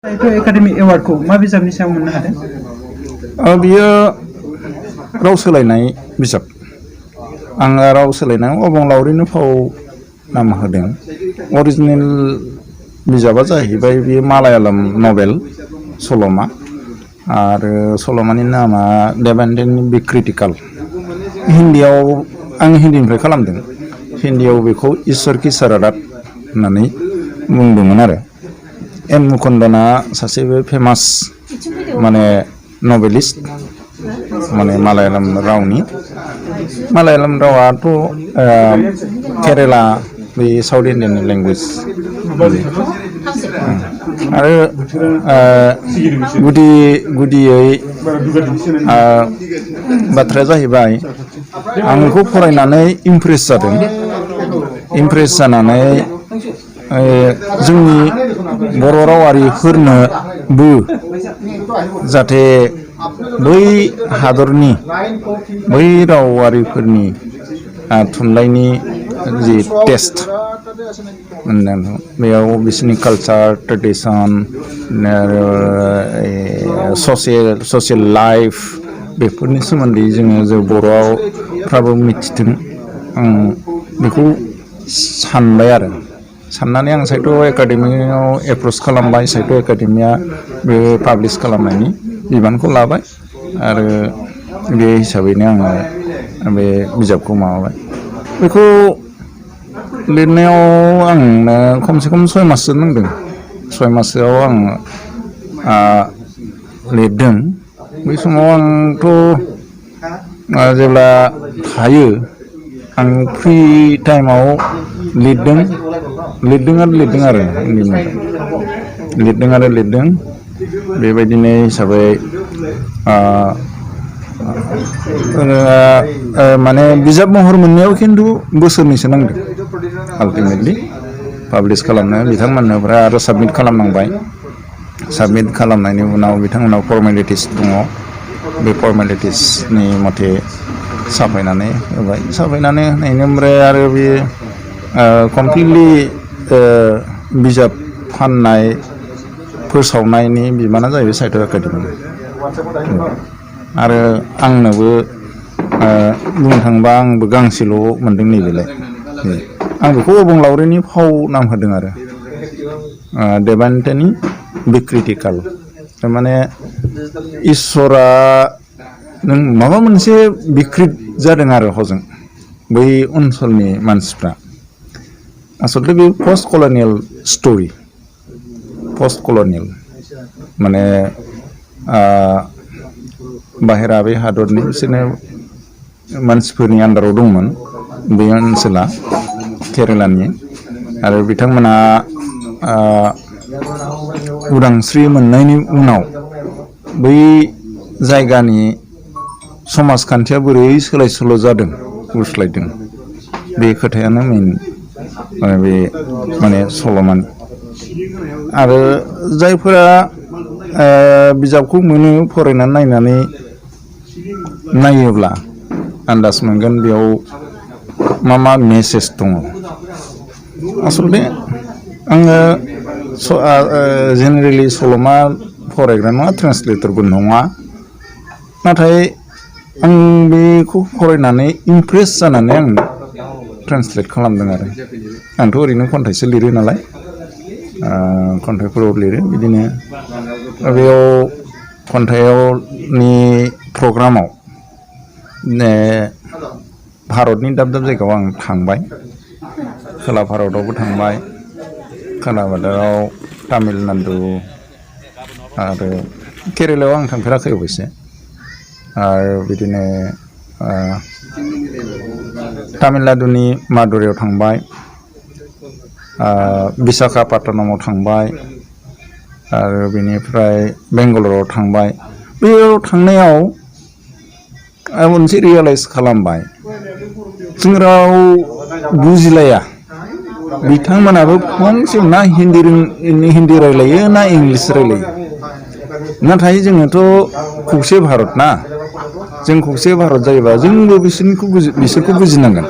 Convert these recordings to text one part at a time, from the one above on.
साहित्य academy एवार्डखौ मा बिजाबनि सायाव मोननो हादों? बियो राव सोलायनाय बिजाब। आङो राव सोलायनायाव अबंलावरिनो फाव नाम होदों। अरिजिनेल बिजाबा जाहैबाय बेयो मालायालम नभेल सल'मा आरो सल'मानि नामा देबान्डेनि बि क्रिटिकाल। हिन्दीयाव आं हिन्दीनिफ्राय खालामदों। हिन्दीयाव बेखौ इसोर की सरारात होननानै बुंदोंमोन आरो। एम मुकुन्दना सासे फेमास माने नभेलिस्ट माने मालायालम रावनि। मालायालम रावाथ' केरेला बे साउथ इन्डियान लेंगुवेज आरो गुदियै बाथ्राया जाहैबाय आं बेखौ फरायनानै इमप्रेस जादों। इमप्रेस जानानै जोंनि बर' रावारिफोरनोबो जाहाथे बै हादरनि बै रावारिफोरनि थुनलाइनि जि टेस्ट बेयाव बिसोरनि कालचार ट्रेडिसन ससियेल लाइफ बेफोरनि सोमोन्दै जों बर'फ्राबो मिथिथों आं बेखौ सानबाय आरो। साननानै आं साहित्य एकाडेमियाव एप्रच खालामबाय। साहित्य एकाडेमिया बे पाब्लिश खालामनायनि बिबानखौ लाबाय आरो बे हिसाबैनो आङो बे बिजाबखौ माबाबाय। बेखौ लिरनायाव आंनो खमसे खम 6 माससो नांदों। 6 माससोआव आं लिरदों। बै समाव आंथ' जेब्ला थायो आं फ्रि टाइमाव लिरदों आरो लिरदों बेबायदिनो हिसाबै माने बिजाब महर मोननायाव खिन्थु बोसोरनैसो नांदों आल्टिमेटलि पाब्लिश खालामनो। बिथांमोननो ओमफ्राय आरो साबमिट खालामनांबाय। साबमिट खालामनायनि उनाव बिथांमोनाव फर्मेलिटिस दङ। बे फर्मेलिटिसनि मथे साफायनानै होबाय। साफायनानै होनायनि ओमफ्राय आरो बे कमप्लिटलि बिजाब फाननाय फोसावनायनि बिबाना जाहैबाय साहित्य एकाडेमि। आरो आंनोबो बुंनो थाङोबा आंबो गांसेल' मोनदों नैबेलाय। आं बेखौ अबंलावरिनि फाव नाम होदों आरो देबान्डेनि बि क्रिटिकाल। थारमाने इसोरा नों माबा मोनसे बिकृत जादों आरो हजों बै ओनसोलनि मानसिफ्रा। आसलथे बे पस्ट कलनियेल स्ट'रि। पस्ट कलनियेल माने बाहेरा बे हादरनि बिसोरनो मानसिफोरनि आन्दाराव दंमोन बे ओनसोला केरेलानि। आरो बिथांमोना उदांस्रि मोननायनि उनाव बै जायगानि समाजखान्थिया बोरै सोलाय सोल' जादों गुस्लायदों बे खोथायानो मेइन बे माने सल'मानि। आरो जायफोरा बिजाबखौ मोनो फरायनानै नायोब्ला आन्दाज मोनगोन बेयाव मा मेसेज दङ। आसलथे आङो जेनेरेलि सल'मा फरायग्रा नङा, ट्रेन्सलेटरबो नङा। नाथाय आं बेखौ फरायनानै इमप्रेस जानानै आं ट्रेन्सलेट खालामदों आरो। आंथ' ओरैनो खन्थाइसो लिरो नालाय खन्थाइफोराव लिरो। बिदिनो बेयाव खन्थाइनि प्रग्रामाव भारतनि दाब दाब जायगायाव आं थांबाय। खोला भारतआवबो थांबाय। खोला भारतआव तामिलनाडु आरो केरेलायाव आं थांफेराखै अबयसे। आरो बिदिनो तामिलनाडुनि मादुरायाव थांबाय। बिशाखापाटनामाव थांबाय आरो बेनिफ्राय बेंगालराव थांबाय। बेयाव थांनायाव आं मोनसे रियेलाइज खालामबाय जों राव बुजिलाया। बिथांमोनाबो फंसे ना हिन्दी रायलायो ना इंलिस रायलायो। नाथाय जोङोथ' खौसे भारत ना। जों खौसे भारत जायोबा जोंबो बिसोरखौ बुजिनांगोन।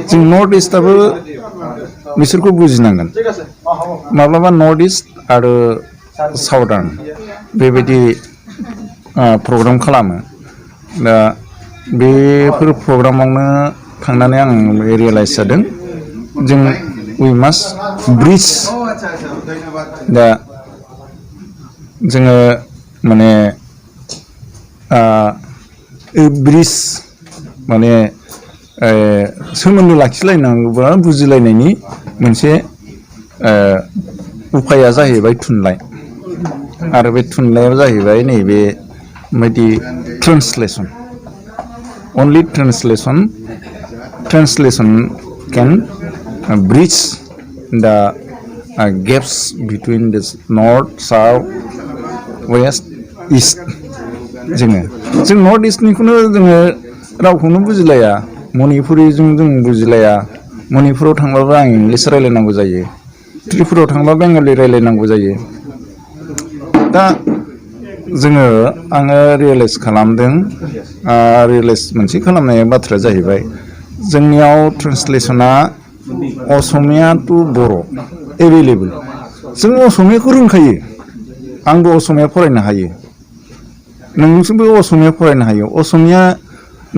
जों नर्थ इस्टआबो बिसोरखौ बुजिनांगोन। माब्लाबा नर्थ इस्ट आरो साउदार्न बेबायदि प्रग्राम खालामो दा बेफोर प्रग्रामावनो थांनानै आं रियेलाइज जादों जों वी मास्ट ब्रिज दा जोङो माने ब्रिज माने सोमोन्दो लाखिलायनांगौबा बुजिलायनायनि मोनसे उफाया जाहैबाय थुनलाइ आरो बे थुनलाइया जाहैबाय नैबे बायदि translation only translation can bridge the gaps between this north south west east जों नर्थ इस्टनिखौनो जोङो रावखौनो बुजिलाया मणिपुरिजों जों बुजिलाया मणिपुराव थांबाबो आं इंलिस रायलायनांगौ जायो त्रिपुरायाव थांबा बेंगलि रायलायनांगौ जायो दा आङो रियेलाइज खालामदों रियेलाइज मोनसे खालामनाय बाथ्राया जाहैबाय जोंनियाव ट्रेन्सलेसना असमिया टु बर' एभेलेबल जों असमियाखौ रोंखायो आंबो असमिया फरायनो हायो नोंसोरबो असमिया फरायनो हायो असमिया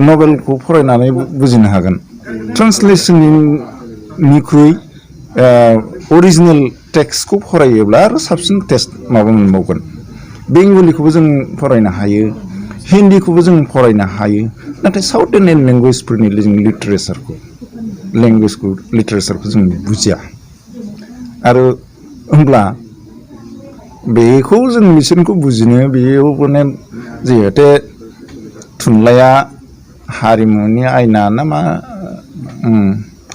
नभेलखौ फरायनानै बुजिनो हागोन ट्रेन्सलेसननिख्रुइ अरिजिनेल टेक्सटखौ फरायोब्ला आरो साबसिन टेस्ट माबा मोनबावगोन बेंगलिखौबो जों फरायनो हायो हिन्दीखौबो जों फरायनो हायो नाथाय साउथ इन्डियान लेंगुवेजफोरनि जों लिटारेचारखौ जों बुजिया आरो होमब्ला बेखौ जों बिसोरखौ बुजिनो बेयाव माने जिहेते थुनलाइया हारिमुनि आयना ना मा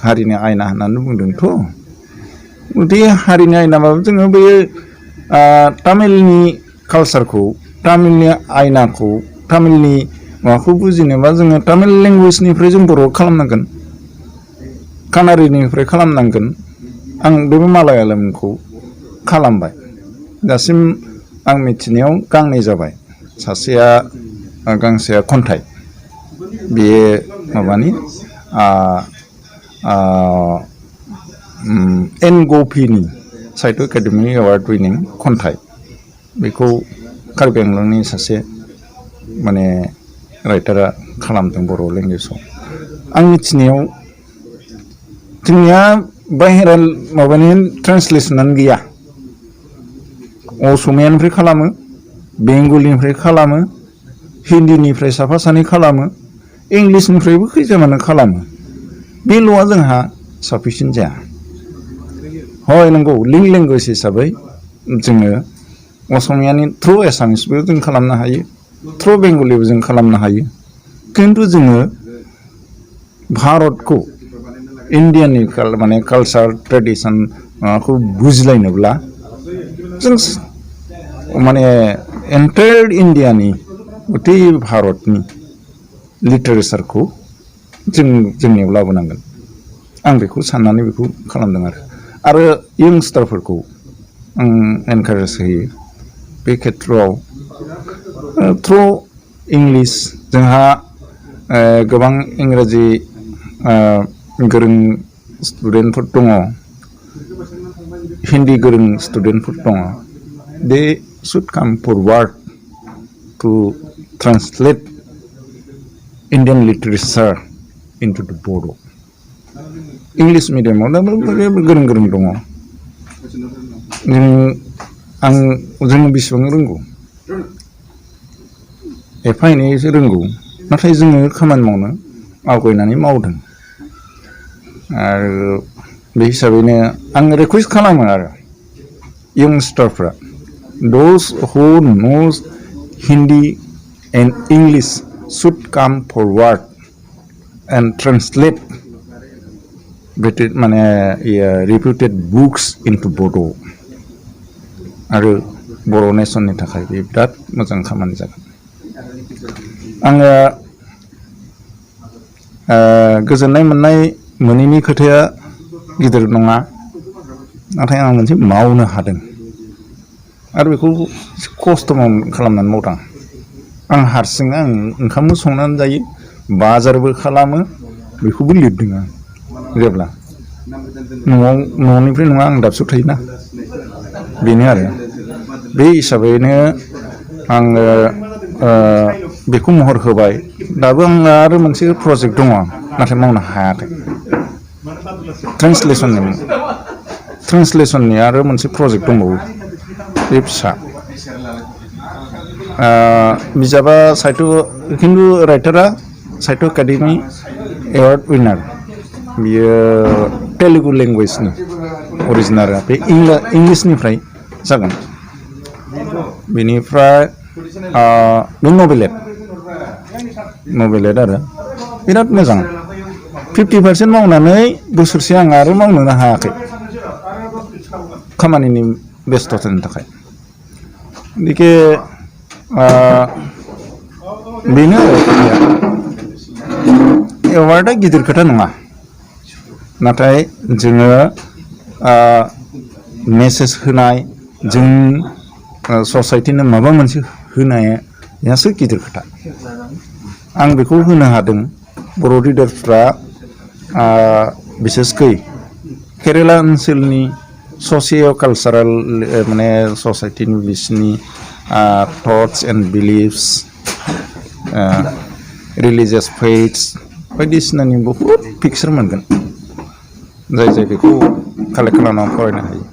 हारिनि आयना होननानै बुंदोंथ' बे हारिनि आयनाबाबो जोङो बे तामिलनि कालचारखौ तामिलनि आयनाखौ तामिलनि माबाखौ बुजिनोबा जोङो तामिल लेंगुवेजनिफ्राय जों बर' खालामनांगोन कानारिनिफ्राय खालामनांगोन आं बे मालायालमखौ खालामबाय दासिम आं मिथिनायाव गांनै जाबाय सासेया गांसेया खन्थाइ बेयो माबानि एन गौफिनि साहित्य एकाडेमि एवार्ड उइनिं खन्थाइ बेखौ कार्बि आंलंनि सासे माने राइटारा खालामदों बर' लेंगुवेजाव आं मिथिनायाव जोंनिया बाहेरा माबानि ट्रेन्सलेसनानो गैया असमियानिफ्राय खालामो बेंगलिनिफ्राय खालामो हिन्दीनिफ्राय साफा सानै खालामो इंलिसनिफ्रायबो खैजामानो खालामो बेल'आ जोंहा साफिसियेन्ट जाया हय नंगौ लिंक लेंगुवेज हिसाबै जोङो असमियानि थ्रु एसामिसबो जों खालामनो हायो थ्रु बेंगलिबो जों खालामनो हायो खिन्थु जोङो भारतखौ इन्डियानि माने कालचार ट्रेडिसन माबाखौ बुजिलायनोब्ला जों माने एन्टायार इन्डियानि गथै भारतनि लिटारेचारखौ जोंनियाव लाबोनांगोन आं बेखौ साननानै बेखौ खालामदों आरो यंस्टारफोरखौ आं एनकारेज होयो बे खेथ्रआव थ्रु इंलिस जोंहा गोबां इंराजि गोरों स्टुडेन्टफोर दङ हिन्दी गोरों स्टुडेन्टफोर दङ they should come forward to translate Indian literature into the Bodo. English medium गोरों गोरों दङ जों बेसेबां रोंगौ एफा एनैसो रोंगौ नाथाय जोङो खामानि मावनो आवगायनानै मावदों आरो बे हिसाबैनो आं रिकुवेस्ट खालामो आरो यंस्टारफ्रा those who knows Hindi and English should come forward and translate reputed books into Bodo आरो बर' नेसननि थाखाय बे बिराद मोजां खामानि जागोन आङो गोजोननाय मोनैनि खोथाया गिदिर नङा नाथाय आं मोनसे मावनो हादों आरो बेखौ खस्थ' खालामनानै मावदों आं हारसिङै आं ओंखामबो संनानै जायो बाजारबो खालामो बेखौबो लिरदों आं जेब्ला न'निफ्राय नङा आं दाबसेयाव थायोना बेनो आरो बे हिसाबैनो आङो बेखौ महर होबाय दाबो आंहा आरो मोनसे प्रजेक्ट दङ नाथाय मावनो हायाखै ट्रेन्सलेसननि आरो मोनसे प्रजेक्ट दंबावो बे फिसा बिजाबा साहित्य खिन्थु राइटारा साहित्य एकाडेमि एवार्ड उइनार बियो तेलुगु लेंगुवेजनि अरिजिनाल बे इंलिसनिफ्राय जागोन बेनिफ्राय बे नभेलेट आरो बिराद मोजां 50% मावनानै बोसोरसे आं आरो मावनोनो हायाखै खामानिनि बेस्थ'थानि थाखाय बिखे बेनो एवार्डआ गिदिर खोथा नङा नाथाय जोङो मेसेज होनाय जों ससाइटिनो माबा मोनसे होनायासो गिदिर खोथा आं बेखौ होनो हादों बर' रिडार्सफ्रा बिसेसकै केरेला ओनसोलनि ससिय' कालचारेल माने ससाइटिनि बिसिनि thoughts and beliefs religious faiths बायदिसिनानि बहुद पिक्सार मोनगोन जाय बेखौ कालेक्ट खालामनानै फरायनो हायो